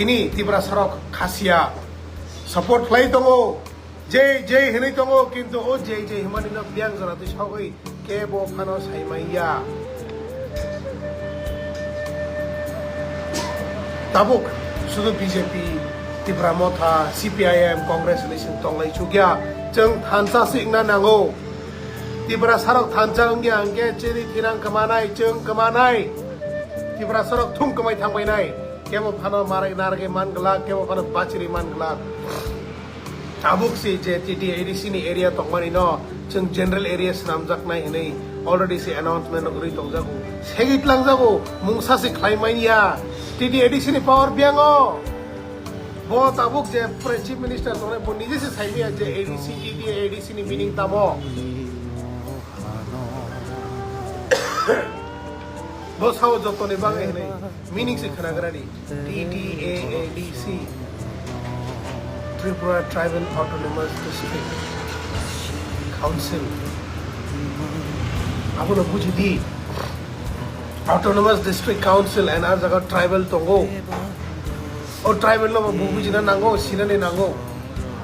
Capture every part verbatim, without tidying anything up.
Tiprasa rok khasiya support khlai tongo, jai jai hinwi tongo, kintu o jai jai himani no biyang jora twi sogwi kebo phano sai manya. Tabuk sudu B J P, Tipra Motha, C P I M, Congress hinwi chwng tonglai chukya, chwng thansa se wngna nango. Tiprasa rok thansa wngya hwnkhe chini thinang kwmanai, chwng kwmanai. Tiprasa rok thung kwmai thangbainai. Kebo phano marai narwgwi man glak, kebo phano bachiri man glak. Tabuk si je T T A D C ni area tongmani no chwng general area swnamjaknai hinwi already si announcement rok rwi tongjago. Segwi tlangjago, mungsa si khlai manya. T T A D C ni power biyango. Bo tabuk je pre-, Chief Minister tongnai bo nije se sai manya je A D C, T T A D C ni meaning tamo. Bo sao jotoni bagwi hinwi meaning se khwnagrani. T T A A D C, Tripura Tribal Autonomous District Council. Abono buji di. Autonomous District Council and a jaga tribal tongo. O tribal no bo bujina nango, sinani nango.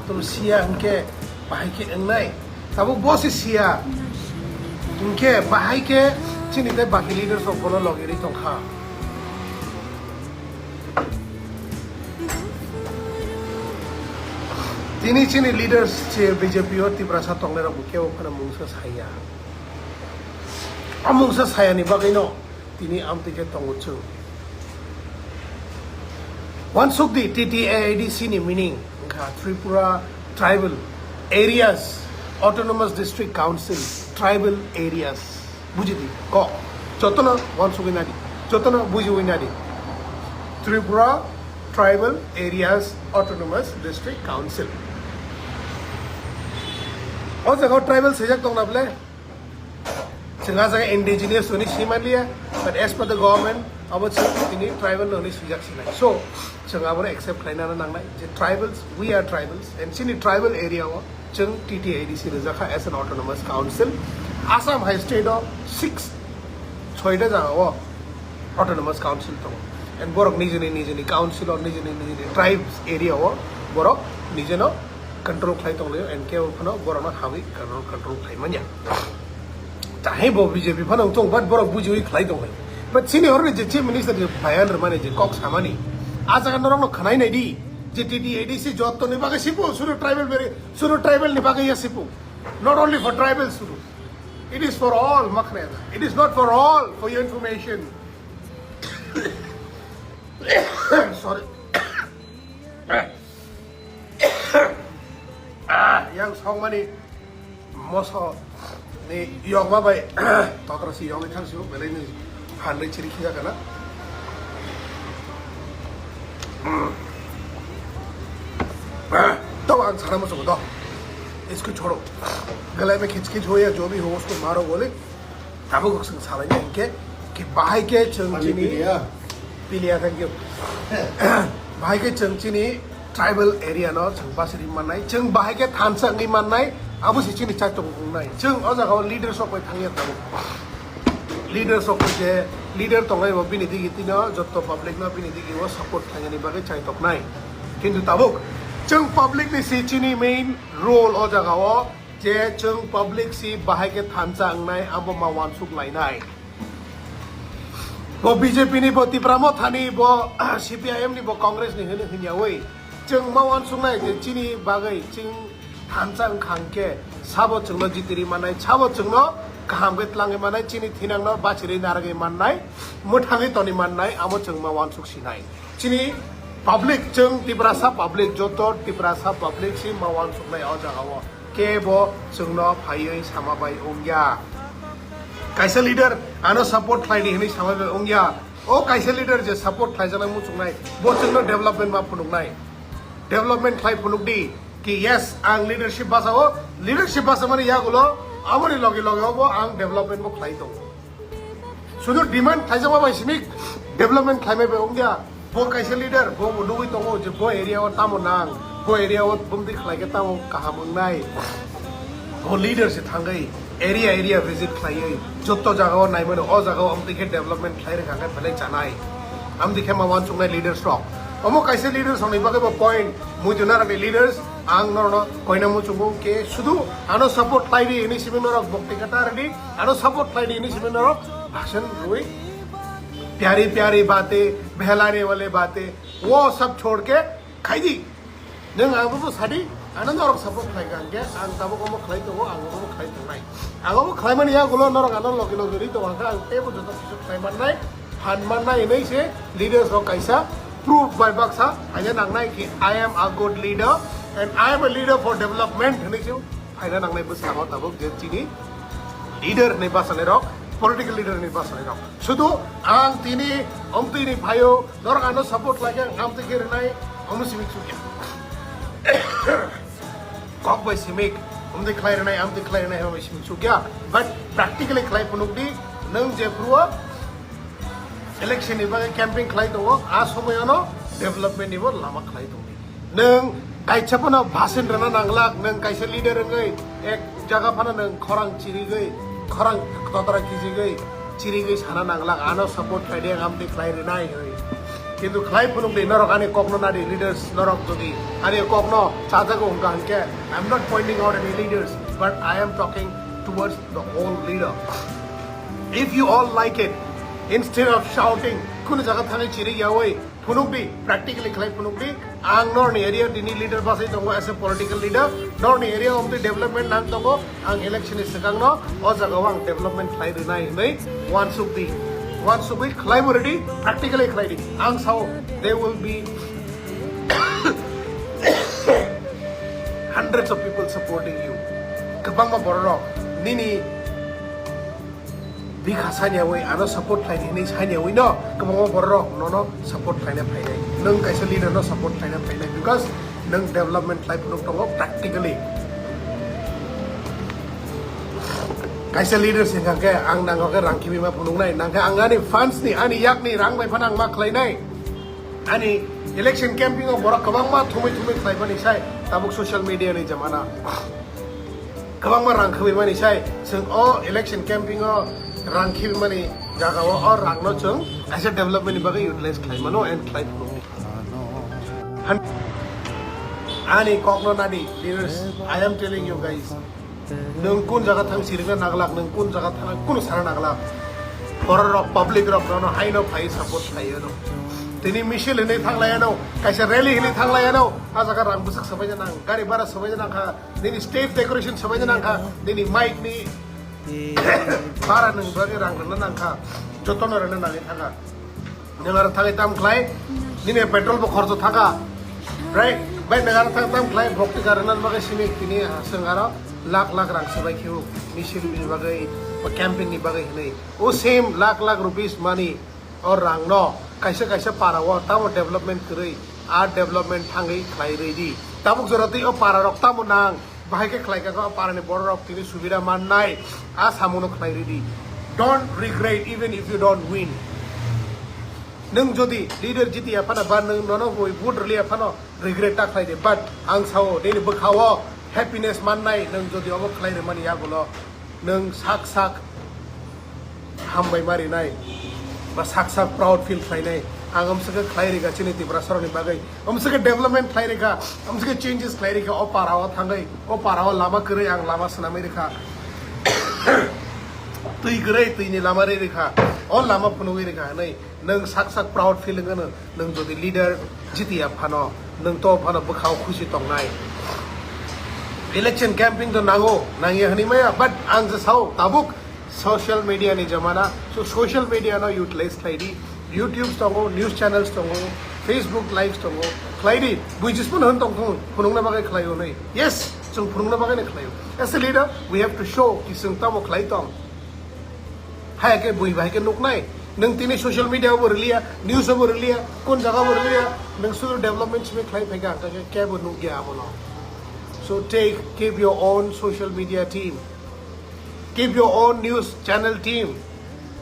Tong siya hwnkhe bahai khe wngnai. Tabuk bo se siya. Hwnkhe bahai khe chini tei baki leaders rok bono logi ri tongkha. Tini chini leaders che B J P o Tiprasa tongnai rok bo kebo phano mungsa saya. A mungsa sayani bagwi no tini amtwi khe tongo chwng. Wansukdi T T A A D C ni meaning wngkha Tripura Tribal Areas Autonomous District Council, Tribal Areas. Bujidi, kok. Jotono wansugwi nadi. Jotono bujiwi nadi. Tripura Tribal Areas Autonomous District Council. O jaga tribal sejak tongna ble? Chwng a jaga indigenous hwnwi swi manliya, but as per the government, abo chwng tini tribal hwnwi swijak sinai. So, chwng abono accept khlainani nangnai je tribals, we are tribals, and chini tribal area o chwng T T A D C rwjakha as an autonomous council. Assam hai state o six, soita jaga o autonomous council tongo. And borok nijini nijini council o nijini nijini tribes area o borok nijeno control khlai tonglaio, and kebo phano borokno hamwi control, control khlai manya. Tahai bo B J P phano wngtong, but borok bujiwi khlai tonglaio. But chini horni je chief minister je bayan rwmani je kok samani, a jaga norokno khwnai naidi je T T A D C jotoni bagwi sipo, sudu tribal beri, sudu tribal ni bagwi ya sipo. Not only for tribal sudu. It is for all, makhne. It is not for all, for your information. Sorry. Ah, yang songmani moso ni yokma bai totra si yogwi thang si belai ni hanrwi chiri khija kana. Hmm. Ah, to ang sana mo sobo do. Isko chhoro. Gale mein khich khich ho ya jo bhi ho usko maro goli. Tabuk chwng salaina hinkhe ki bahai khe chwng Ani chini piliya. Piliya, thank you. Bahai khe chwng chini tribal area no chwng basiri mannai, chwng bahai khe thansa wngwi mannai, abo se chini chaitok wngnai. Chwng o jaga o leaders rok bai thangya tabuk. Leaders rok je leader tongnai bo bini digi tino jotto public no bini digi o support khlainani bagwi chaitoknai. Kintu tabuk chwng public ni se chini main role o jaga o. Je chwng public si bahai khe thansa wngnai, abo ma wansuk lainai. Bo B J P ni, bo Tipra Motha ni, bo C P I M ni, bo Congress ni hwnwi hwnyawi chwng ma wansuknai je chini bagwi chwng thansa wngkha hwnkhe sabo chwngno jitiri mannai, sabo chwngno kaham khe tlangwi mannai, chini thinangno bachirwi narwgwi mannai, mwthangwi toni mannai, amo chwng ma wansuk sinai. Chini public, chwng Tiprasa public, joto Tiprasa public si ma wansuknai o jaga o. Kebo chwngno phaiwi sama bai wngya. Kaisa leader ano support khlaidi hinwi sama bai wngya. O kaisa leader je support khlaijaknai muchungnai, bo chwngno development ma phunuknai. Development khlai phunukdi. Ki yes, ang leadership basa o, leadership basa mani yagulo, amoni loge loge obo ang development bo khlai tongo. Sudu demand khlaijakma bai simi development khlaimai bai wngya. Bo kaisa leader, bo bo nugwi tongo je bo area o tamo nang, bo area o bumdi khlai khe tamo kaham wngnai. Bo leader se thangwi area area visit khlaiwi jotto jaga o naimano, o jaga o amtwi khe development khlai rwkha khe belai chanai. Amtwi khe ma wansuknai leaders rok. Omo kaisa leaders rokni bagwi bo point, muitu narani leaders, ang norokno koina muchungo ke sudu ano support khlai di hinwi simi norok bokti kata rwdi, ano support khlai di hinwi simi norok bhasan rwi, pyari pyari baate, behlane wale baate, wo sab chhod ke khai di. Nwng ang bo sadi, ano norok support khlai ka hwnkhe, ang tabuk omo khlai tongo, ang omo khlai tongnai. Ang omo khlaimani yagulo norok ano logi logi ri tongo hwnkhe, ang teibo joto kisu khlai mannai, phan mannai hinwi se leaders rok kaisa proof bai baksa phaina nangnai ki, "I am a good leader and I am a leader for development," hinwi se phaina nangnai bwskango tabuk je chini leader hinwi bachanairok, political leader hinwi bachanairok. Sudu ang tini omtwini phaio, norok ano support khlai khe ang amtwi khe rwnai, omo simi chukya. Kok bai simik, omtwi khlai rwnai, amtwi khlai rwnai, omo simi chukya. But practically khlai phunuk di, nwng je phuru election ni bagwi camping khlai tongo, a somoyano development ni bo lama khlai tongdi. Nwng kaisa phano bhasan rwna nanglak, nwng kaisa leader wngwi ek jaga phano nwng khorang chirigwi, khorang totra kijigwi, chirigwi sana nanglak, ano support khlai di, ang amtwi khlai rwnai hinwi. Kintu khlai phunuk di, norok ani kokno nadi, leaders norok jodi ani kokno chajago wngkha hinkhe, I'm not pointing out any leaders, but I am talking towards the whole leader. If you all like it, instead of shouting, kunu jaga thangwi chiri yawi phunuk di, practically khlai phunuk di. Ang norni area dini leader bachai tongo as a political leader. Norni area omtwi development nang tongo. Ang election ni swkangno o jaga o ang development khlai rwnai hinwi wansuk di. Wansugwi khlai bo ready, practically khlai di. Ang sao, they will be hundreds of people supporting you. Kwbangma bororok nini bikha saniyawi ano support khlaini hinwi saniyawi no kwbangma bororok nono support khlaina phainai. Nwng kaisa leader no support khlaina phainai because nwng development khlai phunuk tongo practically. Kaisa leaders hwnkha khe ang nango khe rang khibima phunuknai, nangkhe ang ani fans ni, ani yakni rang bai phano ang ma khlainai. Ani election camping o borok kwbangma thumwi thumwi khlaimani sai tabuk social media ni jamana. Kwbangma rang khibimani sai chwng o election camping o rang khibimani jaga o, o rang no chwng kaisa development ni bagwi utilize khlai mano and khlai phuru. Han-, ani kok no nadi, leaders, I am telling you guys, nwng kun jaga thang sirikna naglak, nwng kun jaga thang kunu sana naglak. Borok rok, public rok no haino phai support khlai ano. Tini misil hinwi thang lai ano, kaisa rally hinwi thang lai ano, a jaga rang bwswk swbai nang, gari bara swbai nang kha, nini stage decoration swbai nang kha, nini mic ni bara nwng bagwi rang rwna nang kha, jotono rwna nangwi thang kha. Nwng aro thangwi tam khlai, nini petrol bo khorcho thang kha, right? Bai nwng aro thang tam khlai, bokti ka rwna bagwi simi tini, ah, chwng aro lakh lakh rang swbai khio, misil ni bagwi, ba campaign ni bagwi hinwi. O same lakh lakh rupees money, o rang no kaisa kaisa para o tamo development kwrwi, a development thangwi khlai rwi di. Tabuk jora twi o para rok tamo nang, bahai khe khlai kha o para ni borok rok tini subida mannai, a samung no khlai rwi di. Don't regret even if you don't win. Nwng jodi leader jiti ya phano ba nwng nono bui vote rwli ya phano regret ta khlai di. But ang sao nini bwkha o happiness mannai nwng jodi obo khlai rwmani yagulo nwng sak sak hambai ma rinai ba sak sak proud feel khlainai. Ang amswkhe khlai rikha chini Tiprasarokni bagwi, amswkhe development khlai rikha, amswkhe changes khlai rikha o para o thangwi, o para o lama kwrwi ang lama swnamwi rikha, twi kwrwi twini lama ri rikha, o lama phunugwi rikha hinwi nwng sak sak proud feel wngano. Nwng jodi leader jiti ya phano, nwng to phano bwkha o khusi tongnai. Election camping to nango, nangya hinwi maya, but ang je sao tabuk social media ni jamana, so social media no utilize khlai di. YouTube tongo, news channels tongo, Facebook lives tongo, khlai di. Buijis phano hwn tong thung, phunukna bagwi khlai o nai. Yes, chwng phunukna bagwi no khlai o. As a leader, we have to show ki chwng tamo khlai tong. Hai khe bui bai khe nuknai. Nwng tini social media bo rwliya, news bo rwliya, kun jaga bo rwliya, nwng sudu development simi khlai phaikha, hwnkhe kebo nukya abono. So take, keep your own social media team. Keep your own news channel team.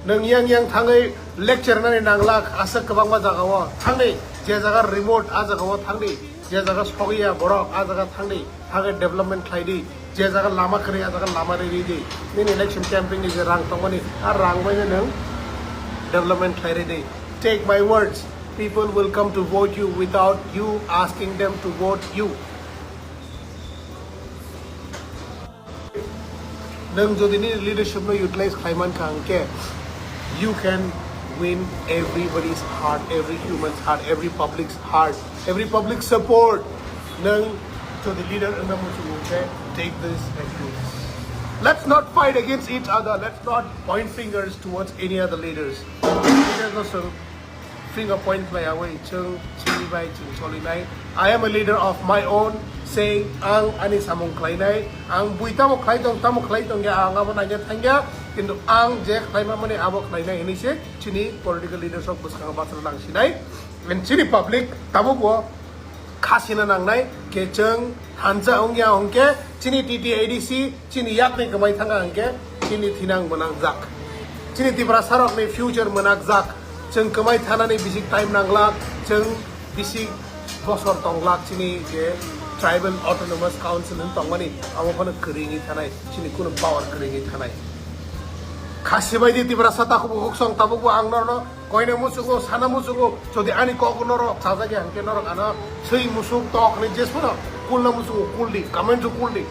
Nwng yang yang thangwi lecture nani nanglak, aswk kwbangma jaga o thangdi, je jaga remote a jaga o thangdi, je jaga sogwi ya borok a jaga thangdi, thangwi development khlai di, je jaga lama kwrwi a jaga lama rwi rwi di, nini election campaign ni je rang tongmani a rang bai nwng development khlai rwi di. Take my words, People will come to vote you without you asking them to vote you. Nwng jodi nini leadership no utilize khlai mankha hwnkhe, you can win everybody's heart, every human's heart, every public's heart, every public support. Nwng jodi leader wngna muchungo hwnkhe, take this and do this. Let's not fight against each other. Let's not point fingers towards any other leaders. Leaders no swng finger point khlaiyawi chwng chini bai chwng cholinai. I am a leader of my own, saying ang ani samung khlainai, ang bui tamo khlai tong, tamo khlai tong ya, ang abo naina thangya, kintu ang je khlaima mani abo khlainai hinwi se chini political leaders rok bwskango bachana nang sinai. And chini public tabukbo khasina nangnai, khe chwng thansa wngya hwnkhe chini T T A D C chini yakni kwmai thanga hwnkhe chini thinang mwnakjak. Chini Tiprasa rokni future mwnakjak. Chwng kwmai thanani bisik time nanglak, chwng bisik bosor tonglak chini je Tribal Autonomous Council hin tongmani abo phano kwrwngwi thanai, chini kunu power kwrwngwi thanai. Khasi bai di Tiprasa takhuk bukhuk song tabukbo ang norno koina muchungo, sana muchungo, jodi ani kok norok chajak ya hwnkhe norok ano swi musuk tok hinwi jesphano kulna muchungo kuldi, comment o kuldi,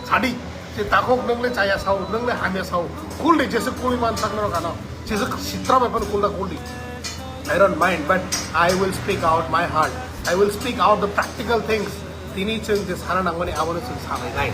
sadi, je takhuk nwngle chaya sao, nwngle hamya sao, kuldi, jesa kulwi mansak norok ano, jesa sitra bai phano kulna kuldi. I don't mind, but I will speak out my heart. I will speak out the practical things. Tini chwng je sana nangmani abono chwng salainai.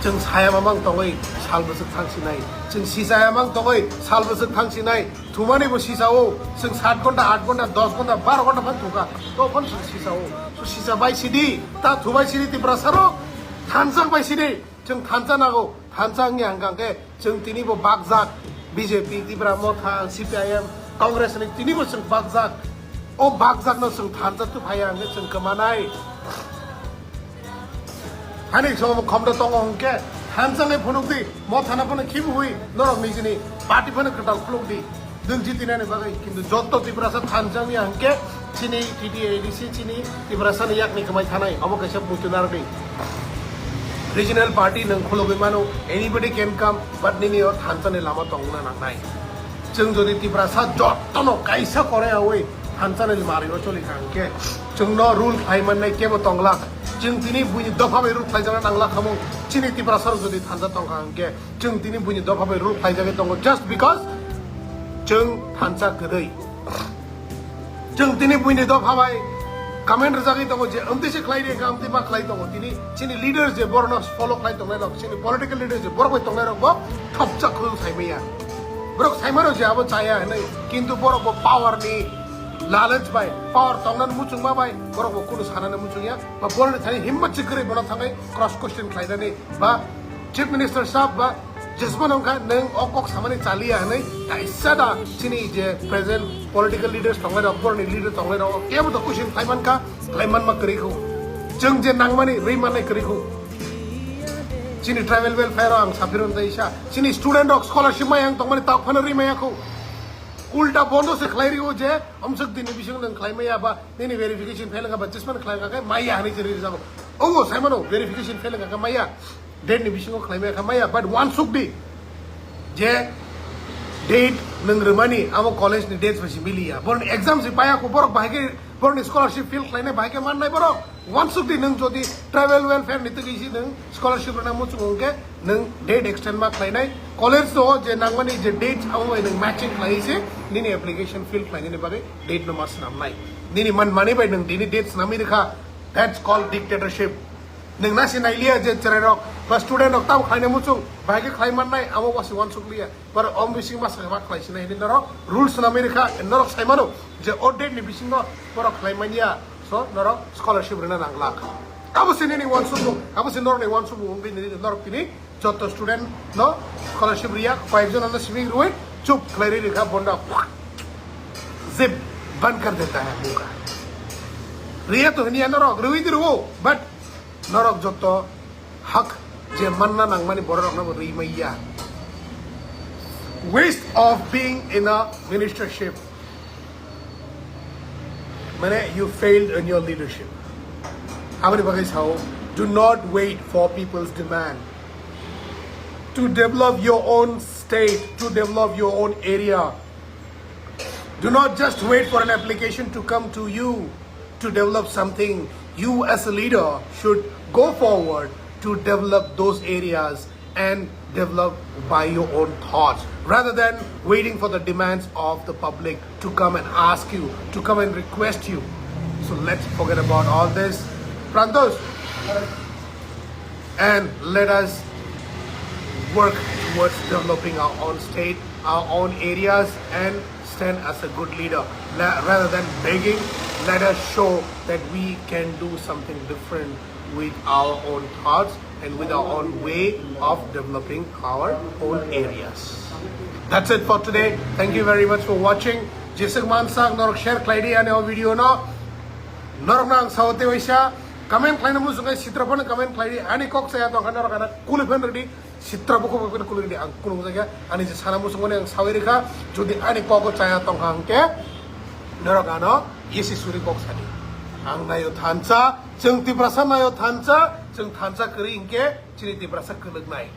Chwng saya mamang tongwi sal bwswk thangsinai. Chwng sisa mamang tongwi sal bwswk thangsinai. Thumani bo sisao. Chwng sat ghonta, aat ghonta, dos ghonta, baro ghonta phan thukha. To phan chwng sisao. To sisa bai sidi. Ta thubai sidi Tiprasa rok. Thansa bai sidi. Chwng thansa nago. Thansa wngya hwnkha khe chwng tini bo bakjak. B J P, Tipra Motha, C P I M, Congress ni tini bo chwng bakjak. O bakjak no chwng thansa tu phaiya hwnkhe chwng kwmanai. Hani somo khomda tongo hwnkhe thansa ni phunuk di, Motha no phano khibu hui, norok nijini party phano kwtal khuluk di. Nwng jitinani bagwi, kintu jotto Tiprasa thansa wngya hwnkhe chini T T A D C chini Tiprasa ni yakni kwmai thanai, obo kaisa buchunardi. Regional party nwng khulugwi mano, anybody can come, but nini o thansa ni lama tongna nangnai. Chwng jodi Tiprasa jotto no kaisa kore awi thansa ni mari o choli kha hwnkhe, chwng no rule khlai mannai kebo tonglak. Chwng tini buini dopha bai rule khlai jana nanglak hamung, chini Tiprasa rok jodi thansa tongkha hwnkhe, chwng tini buini dopha bai rule khlaijagwi tongo just because chwng thansa kwrwi. Chwng tini buini dopha bai comment rwjagwi tongo je amtwi se khlai ri, amtwi ma khlai tongo. Tini chini leader je borokno follow khlai tongnai rok, chini political leader je borok bai tongnai rok bo thopsa khulung sai maya. Borok sai mano je abo chaya hinwi, kintu borok bo power ni lalach bai, power tongnani muchungma bai borok bo kunu sanani muchungya. Ba borokni thani himmat se kwrwi bono thangwi cross question khlainani ba Chief Minister sahab ba jesmano wngkha nwng o kok samani chaliya hinwi kaisa da chini je present political leaders tongnai rok, borokni leader tongnai rok kebo to question khlai mankha, khlai manma kwrwi khu. Chwng je nangmani rwi mannai kwrwi khu. Chini tribal welfare o ang saphirun tei sa chini student rok scholarship mai ang tongmani tak phano rwi maya khu. Ulta bondo se khlai rio je omsok dini bising nwng khlai maya ba nini verification fail wngkha ba jesmano khlai wngkha khe maya hinwi se rwi rwjago. Obo sai mano verification fail wngkha khe maya. Date ni bisingo khlai maya kha maya, but wansuk di je date nwng rwmani abo college ni date bai se miliya. Borokni exam se paya kho, borok bahai khe borokni scholarship fill khlainai bahai khe mannai borok. Wansuk di nwng jodi tribal welfare ni twi se nwng scholarship rwna muchungo hwnkhe nwng date extend ma khlainai. College o je nangmani je date abo bai nwng matching khlai se nini application fill khlainani bagwi date no ma swnamnai. Nini man mani bai nwng dini date swnamwi rwkha. That's called dictatorship. Nwng nasi nailiya je chwrairok ba student rok tamo khlaina muchung, bahai khe khlai mannai, abo wasi wansuk liya. Borok om bising masa ma khlai sinai hinwi norok rules swnamwi rwkha, norok sai mano je o date ni bisingo borok khlai manya, so norok scholarship rwna nanglak. Abo se nini wansukmung, abo se norokni wansukmung wngwi nini norok tini joto student no scholarship riya, koyekjon ano simi rwi chup khlai ri rwkha bondo. Zip ban kar deta hai muka. Riya to hiniya norok rwi di rwo, but norok joto hak je manna nangmani borok rokno bo rwi maya. Waste of being in a ministership. Mane, you failed in your leadership. Aboni bagwi sao, do not wait for people's demand. To develop your own state, to develop your own area, Do not just wait for an application to come to you to develop something. You, as a leader, should go forward to develop those areas and develop by your own thoughts rather than waiting for the demands of the public to come and ask you, to come and request you. So let's forget about all this. Prantos, and let us work towards developing our own state, our own areas, and stand as a good leader. La- rather than begging, let us show that we can do something different with our own thoughts and with our own way of developing our own areas. That's it for today. Thank you very much for watching. Jesuk mansak norok share khlaidi ani o video no. Norok nang saote waisa comment khlaina muchungai sitra phano comment khlaidi ani kok saya tongkha norok ana kuliphan redi. Sitra buku buku kulo di ang kuno jaga ani je sana muchung mani ang sawi rikha. Jodi ani kok chaya tongkha hangke norok ano yesi suri kok sani. Ang nayo thansa, chwng Tiprasa nayo thansa, chwng thansa kwrwi hingke chini Tiprasa kwlwknai.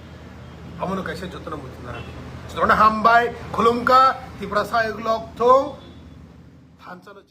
Amono kaisa jotono muchung narani. Jotono hambai, khulumka, Tiprasa eglok thung, thansa no